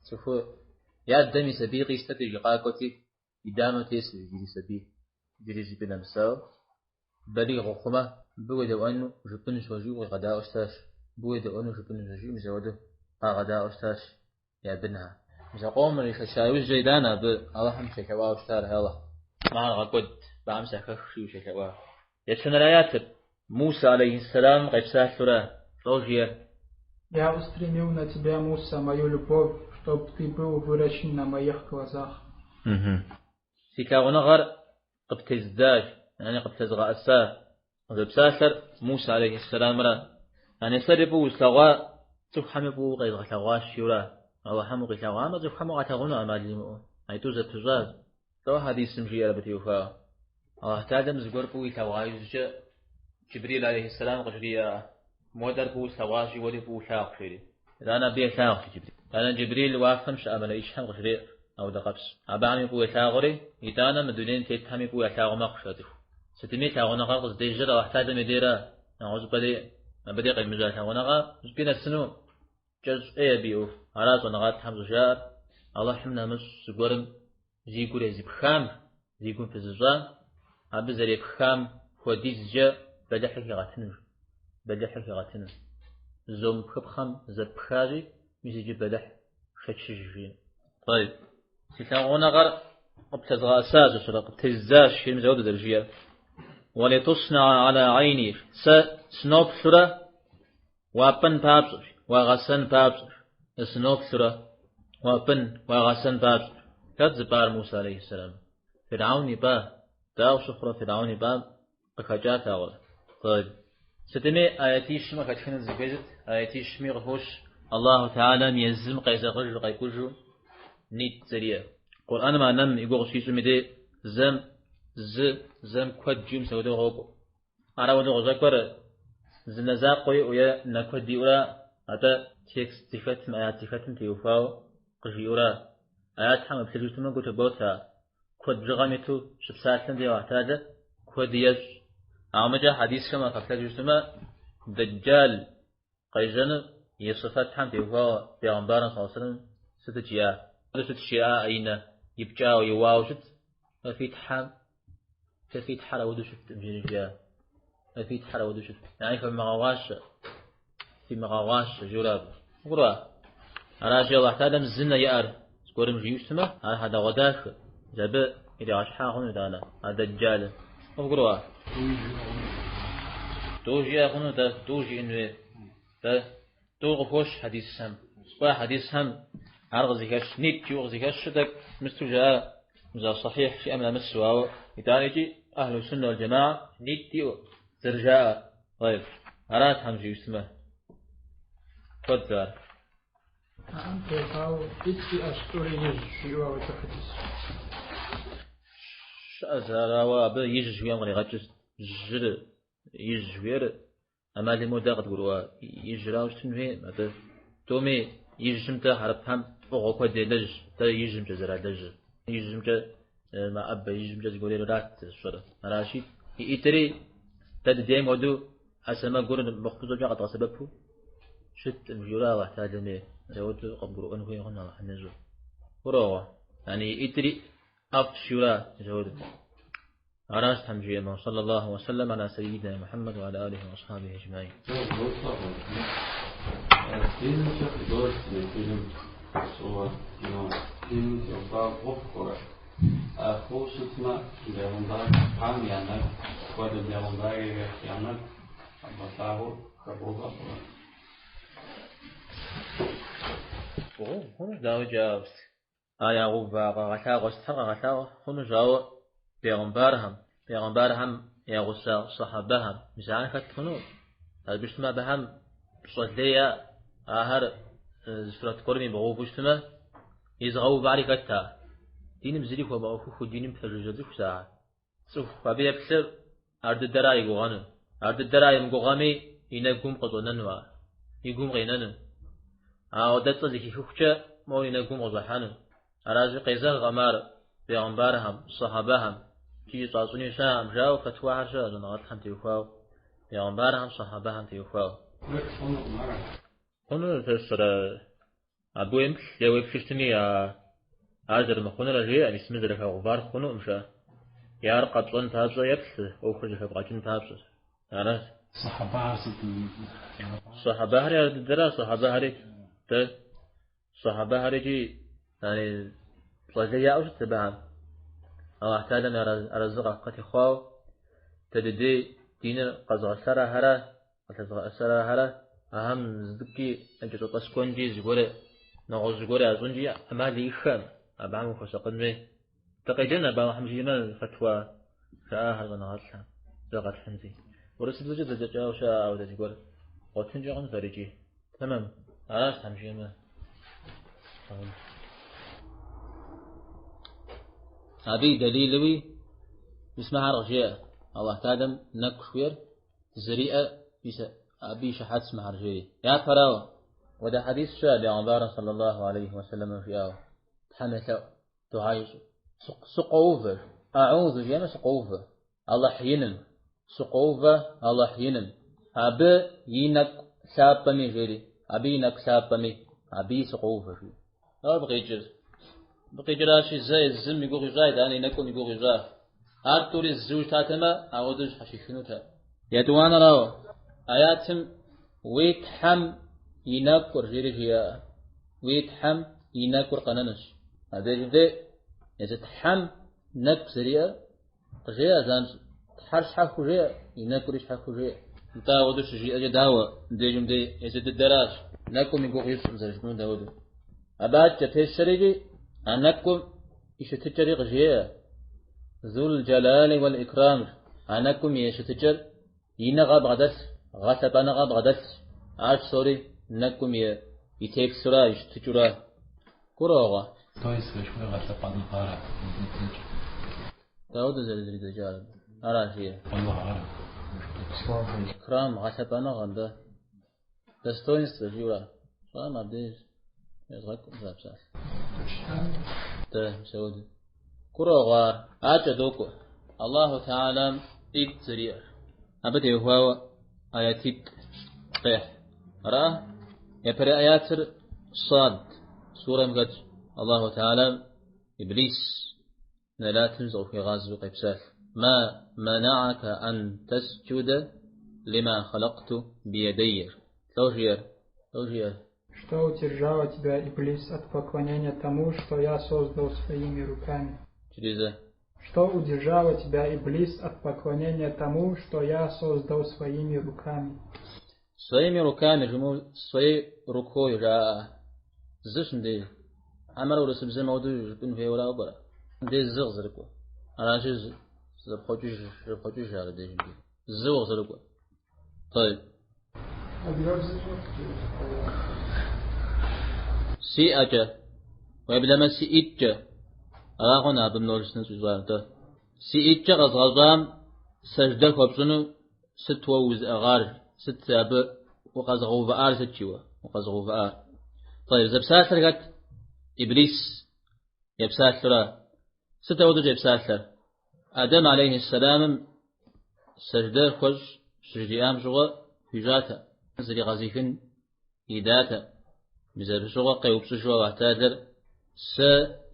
Цӏыху и адэм и сабий къищтэти, жи къакӏуэти, и дамэ тесу иджыри сабий, иджыри зыщӏыпӏи нэмысауэ. Балигъ хъумэ, мыбы уедэӏуэну жыпӏэнущ уэ жиӏэу къигъэдаӏуэу щытащ. Мыбы уедэӏуэну жыпӏэнущ уэ жиӏэу мис ауэдэу къагъэдаӏуэу щытащ я бынхэр. Мис а къомыр ишэча иужькӏэ итӏанэ абы Алыхьым щелъэӏуауэ щытар, Алыхь, мыхэр гъэкӏуэд, мыхэм сахэх жиӏэу щелъэӏуа. Ещанэрэ аятыр, Муса алейхьиссэлам къепсалъэурэ, лӏо жиӏэр. Я устремил на тебя, Муса, мою любовь, чтоб ты был выращен на моих глазах. Си лъагъуныгъэр къыптездзащ, яни къыплъэзгъэӏэса. Зэпсалъэр Муса алейхьиссэламра. Яни сэри фӏыуэ услъэгъуа, цӏыхухэми фӏыуэ укъезгъэлъэгъуащ, жиӏэурэ. Алыхьым укъилъэгъуамэ, цӏыхухэм укъалъэгъуну ӏэмал имыӏэу. Аитӏу зэпыщӏащ. Лӏо хьэдисым жиӏэр абы теухуауэ. Алыхь Тэхьэлэм зыгуэр фӏыуэ илъэгъуа иужькӏэ Джибрил алейхьиссэлам къыжриӏэ, Модэр фӏыуэ слъэгъуащи, уэри фӏыуэ лъагъу, жери. Итӏанэ абы елъагъу, жи Джибрил. Итӏанэ Джибрил уафэм щыӏэ мэлэӏичхэм къыжреӏэ, ауэдэ къэпс. Абыхэми фӏыуэ елъагъури, итӏанэ мы дунейм тетхэми фӏыуэ ялъагъу мэхъу, жи а цӏыху. Сытми лъагъуныгъэр къыздежьэр Алыхь Тэхьэлэм и дейра, нэгъуэщӏыпӏэ дей, абы дей къемыжьа лъагъуныгъэ зыщӏыпӏи нэсыну кӏэщӏ ӏей абы и ӏуэху. Ара щӏэныгъэлӏхэм щӏыжаӏэр, Алыхьым нэмыщӏ зыгуэрым зи гур езыпхам, зи гум пызыщӏам, абы зэрепхам хуэдизкӏэ бэлыхьыр хигъэтыну, бэлыхьыр хигъэтыну. Зомыпхыпхъэм зэппхащи, мис иджы бэлыхь шэчыж жи. Тӏэйб. Си лъагъуныгъэр къыплъэзгъэӏэсащ, ащэрэ къыптездзащ, жи мис ауэдэ зэрыжиӏэр. Уалитуснаа аля айни. Сэ сыноплъурэ Уапӏын папщӏэщ, уагъэсэн папщӏэщ. Сыноплъурэ, уапӏын, уагъэсэн папщӏэщ. Хэт зыпӏар Муса алейхьиссэлам? Фирхьэун ипӏа? Дауэ щыхъурэ Фирхьэун ипӏам къыхэкӏат ауэрэ? Тӏэйб. Сытми аятищым къыхэтхыну дызыхуейр сыт? Аятищми къыхощ Аллаху Тэхьэлам езым къезэгъыжу, къекӏужу нитӏ зэриӏэр. Къурӏэным а нэм и гугъу щищӏым и дей зэм зы, зэм куэд жиӏэу мис апхуэдэу къокӏуэ. Ар ауэдэу къыщӏэкӏуэр зы нэ закъуэ иӏэу е нэ куэд иӏэура, атӏэ текст зыхэтым, аят зыхэтым теухуауэ къыжиӏэура. Аятхэм уеплъыжу щытмэ, гу лъыботэ, куэд бжыгъэм иту щыпсалъэм де Алыхь Тэхьэлэ куэд ещӏ. Ауэ мыкӏэ хьэдисхэм уахэплъэжу щытмэ, Дэджджал къежьэну и сыфэтхэм теухуауэ бегъымбарым саллаллаху алейхи вассалам сытыт жиӏа? Сыт жиӏа и нэ ипкӏауэ, иуауэ щыт? Фи тхьэм Фэ фи тхьэр ауэдэу щыткъым, жери жиӏа. Фэ фи тхьэр ауэдэу щыт. Яни фымыгъэгъуащэ. Фимыгъэгъуащэ, жиӏэурэ абы. Къыбгурыӏуа? Аращи, Аллахь Тэхьэлэм зы нэ иӏэр зыгуэрым жиӏэу щытмэ, ар хьэдэгъуэдахэ. Мис абы иригъэщхьа хъуну итӏанэ, а Дэджджалым. Къыбгурыӏуа? Тӏу жиӏэ хъуну, дэ тӏу жиӏэн хуей. Дэ тӏу къыхощ хьэдисхэм. Кӏуэ хьэдисхэм ар къызыхэщ, нитӏ жиӏэу къызыхэщыр тӏэкӏу мысту жаӏа, мис а сахьихь жиӏэм нэмысу, ауэ итӏанэ икӏи ахьлу суннэ уал джамаа нитӏ иӏэу зэрыжаӏэр. Тӏэйб. Арат Тхьэм жиӏэу щытмэ. Куэд ар. Аӏэм теухуауэ ӏитӏ иӏэщ, тӏури ижь жиӏэу ауэдэ хьэдис. Щыӏэщ ар, ауэ абы ижь жиӏэм къригъэкӏыр жьыр, ижь жиӏэр ӏэмал имыӏэу дэ къыдгурыӏуэ ижьрауэ щытын хуейкъым, атӏэ тӏуми ижьым дэ хьэрыпхэм фӏыгъуэ куэд елэжь, дэ ижьымкӏэ зэралэжьыр. Ижьымкӏэ мэӏэбэ, ижьымкӏэ зыгуэр ират зэрысщӏэрэ. Аращи, и ӏитӏри дэ дыдейм хуэдэу ӏэ сэмэгур мыхъумыщӏэкӏэ къэдгъэсэбэпу щыткъым, жиӏэурэ Алыхь Тэхьэлэми ауэдэу къыбгурыӏуэн хуей хъун Алыхьым ещӏэ. Гурыӏуэгъуэ. Яни и ӏитӏри ӏэфӏщ, жиӏэурэ ауэдэу. Аращ Тхьэм жиӏэмэ, صلى الله وسلم على سيدنا محمد وعلى آله وأصحابه أجمعين. Динымкӏэ художественный фильм сщӏыуэ кино. Диным теухуауэ ӏуэхухэр. Хъуу щытмэ, бегъымбархэм я нэгу хуэдэ бегъымбархэр я нэгу къэбгъэлъагъуэу хэбгъэувэ хъурэ? Хъунущ, дауикӏ, а ягъэува къагъэлъагъуэ сытхэр къагъэлъагъуэ хъунущ, ауэ бегъымбархэм, бегъымбархэм я гъуса сахьабэхэм, мис ахэр хэт хъуну? Абы щытмэ, абыхэм пщӏэ лей яӏэ, ахэр зы сурэт гуэрым ибгъэувэу щытмэ, изыгъэувари хэт ар? Диным зыри хуэмыӏуэхуху, диным пэжыжьэ цӏыхущ ахэр. Цӏыху абы еплъыр ар дыдэра и гугъэну. Ар дыдэра имыгугъэми, и нэгум къыщӏэнэну ар, и гум къинэну. Ауэ дэ цӏэ зэхихыхукӏэ моуэ и нэгум къыщӏыхьэну. Аращи, къезэгъкъым ар бегъымбархэм, сахьабэхэм, икӏи щӏащӏыни щыӏэкъым, жаӏэу фэтуахэр щыӏэ щӏэныгъэлӏхэм теухуауэ, бегъымбархэм, сахьабэхэм теухуауэ. Хъуну, сэ сщӏэрэ. Абы уемыплъ, е уеплъу щытми, ар зэрымыхъунур жеӏэ, мис мы зэрыхэгъэувар хъунукъым, жаӏэ. Е ар къэпщӏэн папщӏэ еплъ, ӏуэхур зэхэбгъэкӏын папщӏэ. Аращ. Сахьабахэр сыт? Сахьабахэр ар дыдэра, сахьабахэр дэ сахьабахэр икӏи яни пщӏэ лей яӏэу щыт абыхэм. Аллахь Тэхьэлам арэзы къатехъуауэ, дэ дыдей диныр къэзыгъэлъар ахэра, къэлъэзыгъэӏэсар ахэра, ахэм зытӏыкӏи якӏэщӏэтӏэскӏуэнкӏи зыгуэр нэгъуэщӏ зыгуэр ящӏынкӏи ӏэмал иӏэххэм, абыхэм ухуэсакъын хуей. Дыкъеджэн абы Аллахьым жиӏэмэ фэтуа жаӏахэр щӏэныгъэлӏхэм зэ къэтхьынти. Урысыбзэкӏэ зэдзэкӏауэ щыӏэ ауэдэ зыгуэр бгъуэтынкӏэ хъунщ ар икӏи. Тэмэм. Аращ Тхьэм жиӏэмэ. Абы и дэлилуи мис мыхьэр къыжеӏэ. Аллахь Тэхьэлам нэкӏу жыхуиӏэр зэриӏэр мис абы и щыхьэтщ мыхьэр жери. Япэрауэ, уэдэ хьэдис щыӏэ Бегъымбарым саллаллаху алейхи уэсэлэмэ жиӏауэ. Тхьэм елъэӏу. Дугьэ ищӏу. Сыкъоувэ. Аӏузу жиӏэмэ сыкъоувэ. Алыхь иным. Сыкъоувэ Алыхь иным. Абы и нэкӏу лъапӏэми, жери. Абы и нэкӏу лъапӏэми. Абыи сыкъоувэ, жи. Ауэ абы къикӏыр. Абы къикӏыращи, зэ езым и гугъу ищӏа, итӏанэ и нэкӏум и гугъу ищӏа. Ар тӏури зыу щытатэмэ, ауэдэу щхьэщихынутэкъым. Етӏуанэрауэ, аятым уи Тхьэм и нэкӏур, жери жиӏа. Уи Тхьэм и нэкӏур къэнэнущ. Абдежым де езы Тхьэм нэкӏу зэриӏэр къыжеӏэ занщӏэу. Тхьэр щхьэхуэу жеӏэ, и нэкӏури щхьэхуэу жеӏэ. Нтӏэ ауэдэу щыжиӏэкӏэ дауэ, мыбдежым де езы дыдэращ. Нэкӏум и гугъу ищӏым зэрыжыпӏэнур дауэдэу. Абы адэкӏэ пещэри а нэкӏум и щытыкӏэри къыжеӏэ. Зул джалали уал икрам. А нэкӏум и щытыкӏэр иныгъэ бгъэдэлъ, гъэлъэпӏэныгъэ бгъэдэлъщ. Ар псори нэкӏум и теплъура, и щытыкӏэура. Гурыӏуэгъуэ? Достоинство жыхуиӏэр гъэлъэпӏэныгъэра? Дауэдэу зэрызэридзэкӏар? Ара жиӏэр. Икрам, гъэлъэпӏэныгъэ, нтӏэ. Достоинство жиӏэура? Щӏам абдеж езгъэкӏу за псалъэ. Дэ, мис ауэдэу. Гурыӏуэгъуэ ар? Акӏэ докӏуэ. Аллаху Тэхьэлам ӏитӏ зэриӏэр. Абы теухуауэ аятитӏ къехь. Ара? Япэрей аятыр Сад сурэм хэтщ. Аллаху Тэхьэлам Иблис нэлатым зыкъыхуигъазэу къепсалъ. Ма мана'ака ан тасджуда лима халакту биядайя. Лӏо жиӏэр? Лӏо жиӏэр? Что удержало тебя, Иблис, от поклонения тому, что я создал своими руками? Иджыри зэ. Что удержало тебя, Иблис, от поклонения тому, что я создал своими руками? Своими руками жумыӏэу своей рукой жаӏэ. Зыщ мыбдеж. Хьэмэрэ урысыбзэм ауэдэу жыпӏэн хуейуэрауэ пӏэрэ? Мыбдеж зы къызэрыкӏуэ. Аращи, зэпхъуэкӏыж, зэпхъуэкӏыж ар абдежым деж. Зыуэ къызэрыкӏуэ. طيب. Си ӏэкӏэ, уеблэмэ си ӏитӏкӏэ. Ара хъун абы множественнэ щӏищӏар, нтӏэ. Си ӏитӏкӏэ къэзгъэщӏам сэждэ хуэпщӏыну сыт уэ узыӏыгъар, сыт абы укъэзыгъэувыӏар сыт жиӏэу, укъэзыгъэувыӏар. طيب, зэпсалъэр хэт? Иблис епсалъэура. Сыт ауэдэу щӏепсалъэр? Адэм алейхи сэламым сэждэ хуэщӏ щыжриӏам щыгъуэ хуищӏатэ, зригъэзихын идатэ. Мис абы щыгъуэ къеупщӏыжу Аллахь Тэхьэлэр сэ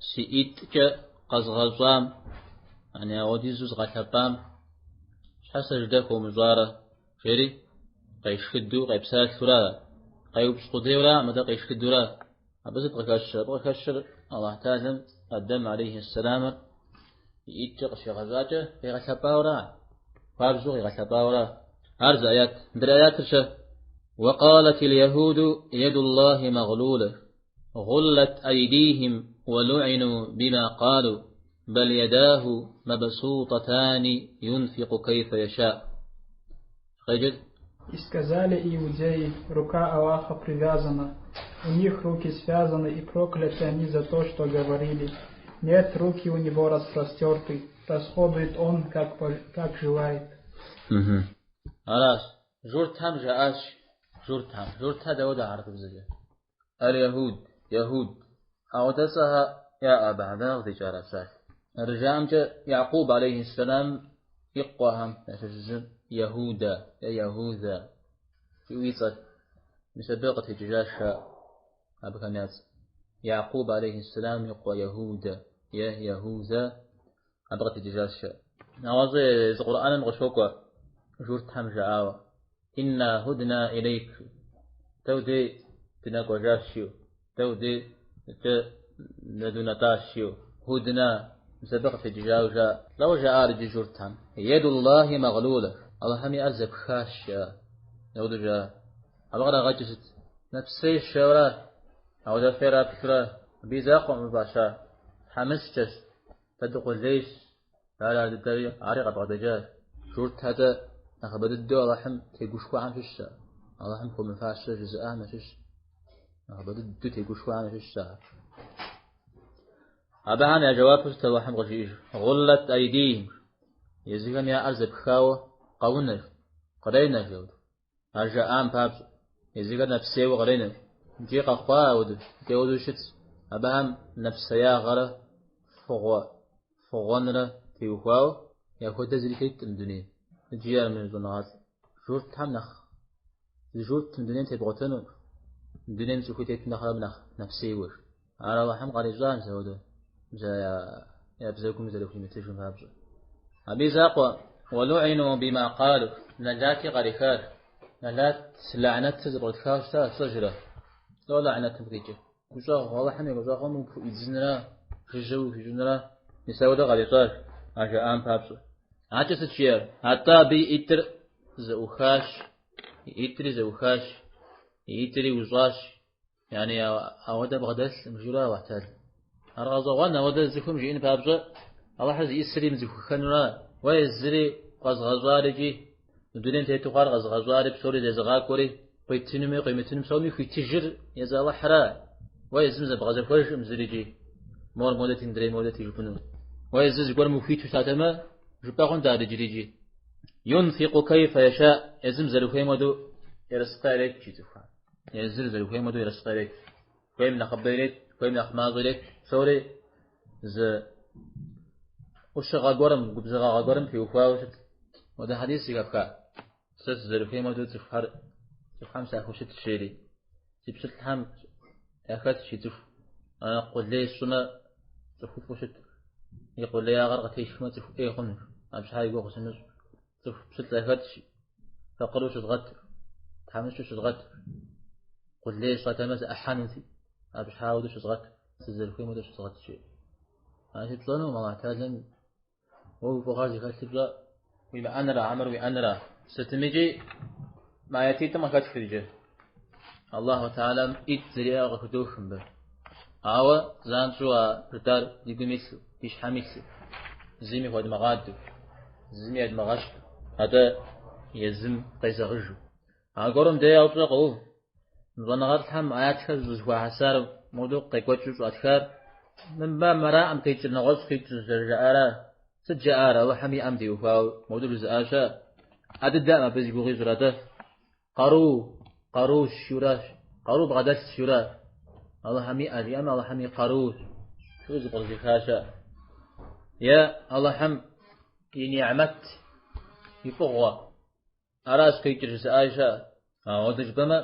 си ӏитӏкӏэ къэзгъэщӏам, яни ауэдизу згъэлъэпӏам, щхьэ сэждэ хуомыщӏарэ, жери къешхыдэу къепсалъэура, къеупщӏ къудейура, мыдэ къешхыдэура. Абы сыт къыхэщыр? Абы къыхэщыр Аллахь Тэхьэлэм Адэм алейхи сэламыр и ӏитӏкӏэ къыщигъэщӏакӏэ къигъэлъэпӏауэра, хуабжьу къигъэлъэпӏауэра. Ар зы аят. Мыдрей аятыр щэ? وقالت اليهود يد الله مغلولة غلت أيديهم ولعنوا بما قالوا بل يداه مبسوطتان ينفق كيف يشاء. Къеджэт. И сказали иудеи, рука Аллаха привязана. У них руки связаны, и прокляты они за то, что говорили. Нет, руки у него распростерты, расходует он, как желает. Аращ. Журтхэм жаӏащ. Журтхэм. Журтхэр дауэдэ хьэрыпыбзэкӏэ? Аль-Яхуд, Яхуд. Ауэдэ цӏэхэр яӏэ абыхэм, дэнэ къыздикӏар а псалъэр? Зэрыжаӏэмкӏэ, Якъуб алейхи сэлам и къуэхэм ящыщ зым Ехуда е Ехуза жиӏэу и цӏэр. Мис абы къытекӏыжащ жаӏэ абыхэм я цӏэр. Якъуб алейхьиссэлам и къуэ Ехудэ е Ехузэ абы къытекӏыжащ жаӏэ. Нэгъуэщӏ зы Къурӏэным къыщокӏуэ журтхэм жаӏауэ. Инна худна илейк. Дэ уи дей дынэкӏуэжащ жиӏэу. Дэ уи дейкӏэ нэдунэтӏащ жиӏэу. Худна, мис абы къытекӏыжауэ жаӏэ. Лӏо жаӏар иджы журтхэм. Едуллахи мэгълулэ. Алыхьым и ӏэр зэпхащ жаӏэ. Апхуэдэу жаӏэ. Абы кърагъэкӏыр сыт? Нэпсейщ жаӏэурэ, ауэдэ фэ ираплъурэ, абы и закъуэкъым фӏаща. Тхьэмыщкӏэщ, дэ дыкъулейщ. Ар ар дыдэри, ари къабгъэдэкӏащ. Журтхэр нэхъыбэ дыдэу Алыхьым тегушхуахэм щыщщ. Алыхьым хуэмыфащэ жызыӏахэм ящыщ. Нэхъыбэ дыдэу тегушхуахэм ящыщщ ар. Абыхэм я жэуапу сыт Алыхьым къыжиӏэж? Гъуллэт айдихим. Езыхэм я ӏэр зэпхауэ къэунэж, къренэ, жэуэ. Ар жаӏам папщӏэ, езыхэр нэпсейуэ къренэ. Икӏи къэхъуа ауэдэу, икӏи ауэдэу щытщ. Абыхэм нэпсеягъэрэ фыгъуэ, фыгъуэнрэ теухуауэ яхуэдэ зыри теткъым дунейм. Иджы ар мы щӏэныгъэлӏ журтхэм нэхъ, зы журт мы дунейм тебгъуэтэну, дунейм цӏыхуу тетым нэхърэ нэхъ нэпсейуэ. Ар Алыхьым къарищӏа мис ауэдэу, мис я бзэгум зэрыхуимытыжым папщӏэ. Абы и закъуэ, уэлуӏину бима къалу, нэлати къарихар. Нэлат лэӏнэтыр зэпкърытхауэ щыта, фщӏэжрэ? Лӏо лэӏнэтым къикӏыр? Гущӏэгъу, Алыхьым и гущӏэгъум упыӏуидзынра, жыжьэ ухуищӏынра? Мис ауэдэ къарищӏащ, а жаӏам папщӏэ. Акӏэ сыт жиӏэр? Атӏэ абы и ӏитӏыр зэӏухащ, и ӏитӏри зэӏухащ, и ӏитӏри ущӏащ. Яни ауэдэ бгъэдэлъым жиӏэурэ Алыхь Тэхьэлэ. Ар гъэщӏэгъуэн ауэдэ цӏыхум жиӏэн папщӏэ, Алыхьыр зиӏысри мыцӏыхуххэнура, уэ езыри къэзгъэщӏар икӏи мы дунейм тету хъуар къэзгъэщӏари, псори зезыгъакӏуэри, къуитынуми къуимытынуми псоми хуитыжыр езы Алыхьра. Уэ езым зэбгъэзэхуэжкъым зыри икӏи мор модэти, мыдрей модэти жыпӏэну. Уэ езыр зыгуэрым ухуиту щытатэмэ, жыпӏэ хъунт ар иджыри икӏи. Юнфикъу кайфэ яша, езым зэрыхуейм хуэдэу ерыскъы ярет жи цӏыхухэр. Езыр зэрыхуейм хуэдэу ерыскъы ирет. Хуейм нэхъыбэ ирет, хуейм нэхъ мащӏэ ирет. Псори зы ӏущыгъэ гуэрым, губзыгъагъэ гуэрым теухуауэ щыт. Уэдэ хьэдис зэхэпха. Сэ сызэрыхуейм хуэдэу цӏыхухэр, цӏыхухэм сахущытщ жери. Си пщылӏхэм яхэтщ и цӏыху. Къулей сщӏымэ, цӏыхуфӏу щыт. И къулеягъэр къытехмэ, цӏыху ӏей хъунущ. Абы щхьа и гугъу сымыщӏ. Цӏыху пщылӏ яхэтщ. Факъыру щызгъэт, тхьэмыщкӏэу щызгъэт, къулей сщӏатэмэ зэӏыхьэнути, абы щхьа ауэдэу щызгъэт, сызэрыхуейм хуэдэу щызгъэт, жиӏэ. Аращи пщӏэнукъым Алыхь Тэхьэлэм уэ уи фӏыгъэр зыхэлъыр пщӏэ, уимыӏэнра, хьэмэрэ уиӏэнра. Сытымикӏи мы аятитӏым къыхэтхыр иджы. Аллаху Тэхьэлэм ӏитӏ зэриӏэр къыхыдох мыбы. Ауэ занщӏэу а жытӏар ди гум илъу, ди щхьэм илъу, зыми хуэдмыгъадэу, зыми едмыгъэщхьу, атӏэ езым къезэгъыжу. Аргуэрым дей упщӏэ къоув. Мы щӏэныгъэлӏхэм аятхэр зыхуахьэсар модэу къекӏуэкӏыу щӏатхар мыбы мыраӏым къикӏыр, нэгъуэщӏ къикӏыр зэрыжаӏара. Сыт жаӏар Алыхьым и ӏэм теухуауэ модэу жызыӏа щыӏэ? А дыдэӏым абы зи гугъу ищӏыр атӏэ. Къару, къарущ жиӏэуращ, къару бгъэдэлъщ жиӏэура. Алыхьым и ӏэ жиӏэмэ, Алыхьым и къарущ. Шыу зыпкърызыха щыӏэ. Е Алыхьым и ни'мэт, и фӏыгъуэ. Аращ къикӏыр жызыӏа щыӏэ. Ауэдэ жыпӏэмэ,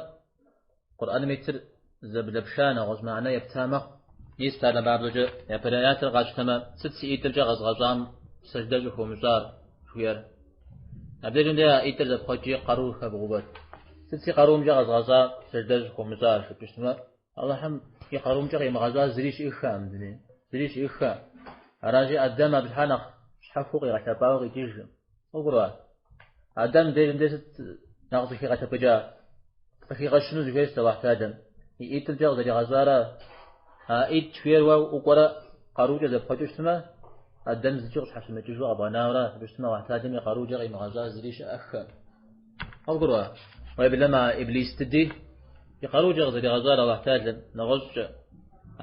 Къурӏэным итыр зэблэпша нэгъуэщӏ мыхьэнэ епта мэхъу. Мис псалъэм папщӏэкӏэ япэрей аятыр къатщтэмэ, сыт си ӏитӏымкӏэ къэзгъэщӏам сэждэ щӏыхуомыщӏар, жиӏэр. Абдежым де а ӏитӏыр зэпхъуэкӏи къару хэбгъэувэт. Сыт си къарумкӏэ къэзгъэщӏа сэждэ щӏыхуомыщӏар, жыпӏэу щытмэ, Алыхьым и къарумкӏэ къимыгъэщӏа зыри щыӏыххэкъым дунейм, зыри щыӏыххэкъым. Аращи, Адэм абы щхьа нэхъ щхьэхуэу къигъэлъэпӏауэ къикӏыжкъым. Къыбгурыӏуа? Адэм дежым де сыт нэхъ зыхигъэлъэпӏыкӏа? Къыхигъэщыну зыхуейщ Алыхь Тэхьэлэм. И ӏитӏымкӏэ къызэригъэщӏара? А ӏитӏ жыхуиӏэр уэ укӏуэрэ къарукӏэ зэпхъуэкӏыу щытмэ, Адэм зыкӏи къыщхьэщымыкӏыжу къэбгъэнауэра, абы щытмэ Алыхь Тэхьэлэм и къарукӏэ къимыгъэщӏа зыри щыӏэххэкъым. Къыбгурыӏуа? Уеблэмэ Иблис дыди и къарукӏэ къызэригъэщӏар Алыхь Тэхьэлэм нэгъуэщӏкӏэ.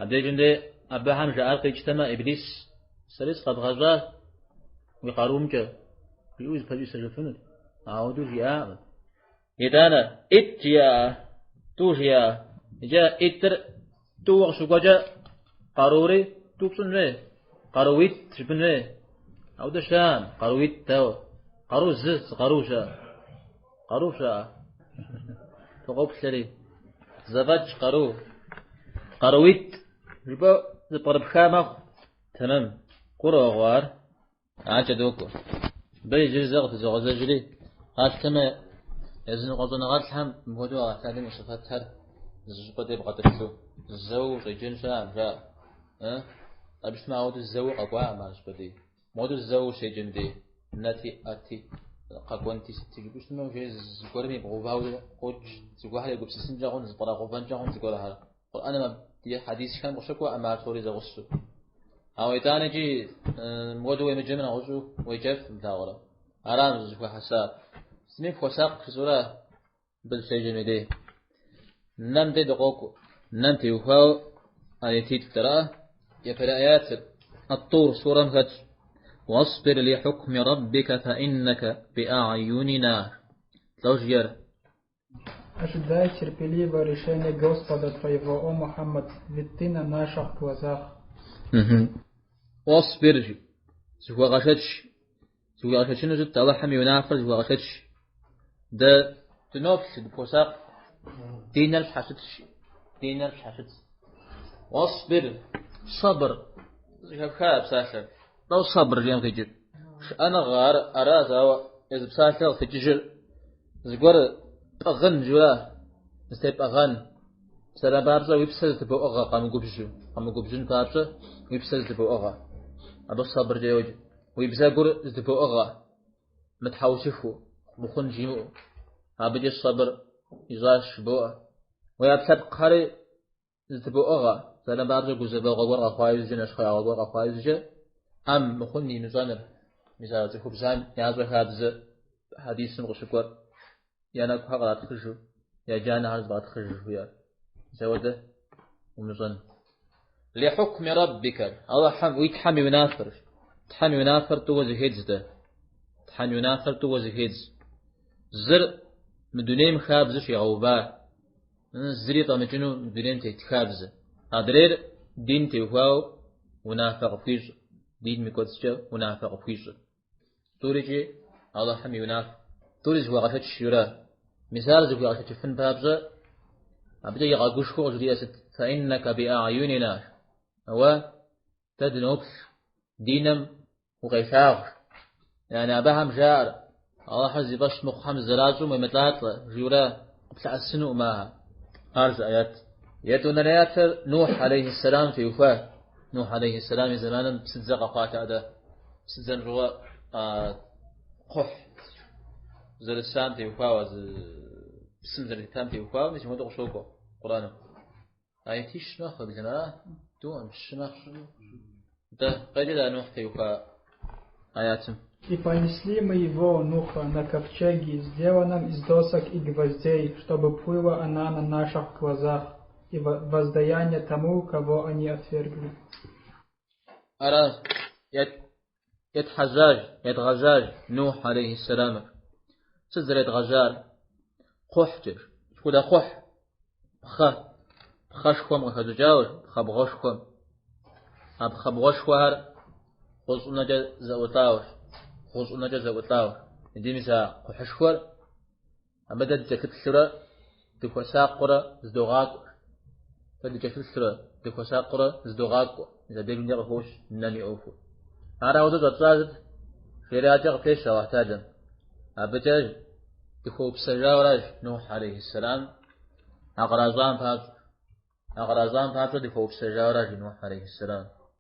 Абдежым де абыхэм жаӏар къикӏтэмэ, Иблис сэри сыкъэбгъэщӏа уи къарумкӏэ, жиӏэу зыпэщӏисэжыфынут. Ауэдэу жиӏакъым. Итӏанэ, ӏитӏ жиӏа, тӏу жиӏа. Иджы ӏитӏыр тӏууэ къыщыкӏуэкӏэ къарури тӏу пщӏын хуей, къаруитӏ жыпӏэн хуей. Ауэдэ щыӏэкъым, къаруитӏ дауэ? Къару зы, зы къару щыӏэ. Къару щыӏэ. Фыкъоплъэри. Зэфӏэкӏ къару. Къаруитӏ. Жыпӏэу зэпкърыпха мэхъу. Тэмэм. Гурыӏуэгъуэ ар? Акӏэ докӏуэ. Бэ иджыри зэ къытызогъэзэжри, къапщтэмэ, языныкъуэ щӏэныгъэлӏхэм мыпхуэдэу Алыхь Тэхьэлам и сыфэтхэр зы щӏыпӏэ дей бгъэтӏылъу, зэуэ ущӏеджэн щыӏэкъым, жаӏэ. Абы щытмэ, ауэдэу зэуэ къэкӏуакъым ар щӏыпӏэ дей. Мыуэдэу зэуэ ущеджэм дей, нэти, ӏэти, къэкӏуэнти, сыти жыпӏэу щытмэ, уже зыгуэрым ибгъэувауэ къокӏ, зыгуэрхэр егупсысынкӏэ хъун, зыпкърагъэувэнкӏэ хъун зыгуэрхэр. Къурӏэным абы хьэдисхэм къыщыкӏуэкъым ар псори зэгъусэу. Ауэ итӏанэ икӏи мыуэдэу уемыджэмэ нэгъуэщӏу уеджэфым, плъагъурэ. Арам зыхуэхьэсар. Сытми фхуэсакъ жысӏэурэ мыбы дыщеджэм и дей. Нэм дей дыкъокӏуэ. Нэм теухуауэ аятитӏ ара? Япэрей аятыр Ат-Тур сурэм хэтщ. Уасбир лихукми раббика фаиннака биа'юнина. Лӏо жиӏэр. Ожидай терпеливо решение Господа твоего, о Мухаммад, ведь ты на наших глазах. Уасбир зыхуэгъэшэч, зыхуегъэшэчыну щыт Алыхьым и унафэр зыхуэгъэшэч. Дэ дыноплъ, дыпхуосакъ. Ди нэр пщхьэщытщ, ди нэр пщхьэщытщ. Уасбир, сабр, зэхэфха псалъэр. Лӏо сабр жиӏэм къикӏыр. Шыӏэныгъэ ар аращ, ауэ езы псалъэр къытекӏыжыр зыгуэр пӏыгъын жиӏэура, зытепӏыгъэн. Псалъэм папщӏэ уи псэр зытыбоӏыгъэ къэмыгубжьу, къэмыгубжьын папщӏэ уи псэр зытыбоӏыгъэ. Абы сабыркӏэ йоджэ. Уи бзэгур зытыбоӏыгъэ, мытхьэусыхыу, мыхъун жимыӏэу. Абыкӏэ сабыр ищӏащ жыбоӏэ. Уи ӏэпкълъэпкъхэри зытыбоӏыгъэ, псалъэм папщӏэ гузэвэгъуэ гуэр къэхъуа иужькӏэ, нэщхъеягъуэ гуэр къэхъуа иужькӏэ, ӏэм мыхъун имыщӏэныр. Мис а цӏыхубзхэм ящӏэ хабзэ хьэдисым къыщыкӏуэр, я нэкӏухэр къратхъыжу, я джанэхэр зэфӏатхъыжу жиӏэр. Мис ауэдэ умыщӏэн. Лихьукми раббика, Алыхьым уи Тхьэм и унафэр. Тхьэм и унафэр тӏууэ зэхедз дэ. Тхьэм и унафэр тӏууэ зэхедз. Зыр мы дунейм хабзэ щигъэува, Зыри фӏэмыкӏыну мы дунейм тет хабзэ. Адрейр дин теухуауэ унафэ къыпхуищӏ, диным и кӏуэцӏкӏэ унафэ къыпхуищӏыр. Тӏурикӏи Алыхьым и унафэ. Тӏури зыхуэгъэшэч жиӏэурэ. Мис ар зыхуигъэшэчыфын папщӏэ, абыкӏэ игъэгушхуэу къыжриӏэ сыт? Фаиннака биа'юнина. Уэ дэ дыноплъ, ди нэм укъелъагъу. Яни абыхэм жаӏэр, Алыхьыр зи фӏэщ мыхъухэм зэращӏым уемылӏалӏэ, жиӏэурэ къыплъэӏэсынукъым ахэр. Ар зы аят. Етӏуанэрей аятыр Нухь алейхи сэлам теухуа. Нухь алейхи сэлам и зэманым псыдзэ къэхъуат атӏэ. Псыдзэм щыгъуэ кхъухь зэрысам теухуауэ, псым зэрытетам теухуауэ, мис мыпхуэдэу къыщокӏуэ Къурӏэным. Аятищ мэхъу, блымэ, тӏуӏым, щы мэхъу. Дэ къеджэ Нухь теухуа аятым. И понесли мы его, Нуха, на ковчеге, сделанном из досок и гвоздей, чтобы плыла она на наших глазах, и воздаяние тому, кого они отвергли. Ара етхьэжьащ, едгъэжьащ Нухь алейхи сэламыр. Сыт зэредгъэжьар? Кхъухькӏэ. Сыт хуэдэ кхъухь? Пхъэ. Пхъэшхуэм къыхэщӏыкӏауэ, пхъэбгъуэшхуэм. А пхъэбгъуэшхуэхэр гъущӏӏунэкӏэ зэӏулӏауэ, гъущӏӏунэкӏэ зэӏулӏауэ. Иджы мис а кхъухьышхуэр абы дэ дыкӏэлъыплъурэ, дыхуэсакъыурэ зыдогъакӏуэ. Дэ дыкӏэлъыплъурэ, дыхуэсакъыурэ зыдогъакӏуэ. Мис абдежым де къыхощ нэм и ӏуэхур. Ар ауэдэу щӏэтщӏар сыт? Жери адэкӏэ къыпещэ Алыхь Тэхьэлам. Абыкӏэ дыхуэупсэжауэращ Нухь алейхи сэлам а къращӏам папщӏэ. А къращӏам папщӏэ дыхуэупсэжауэращ Нухь алейхи сэлам.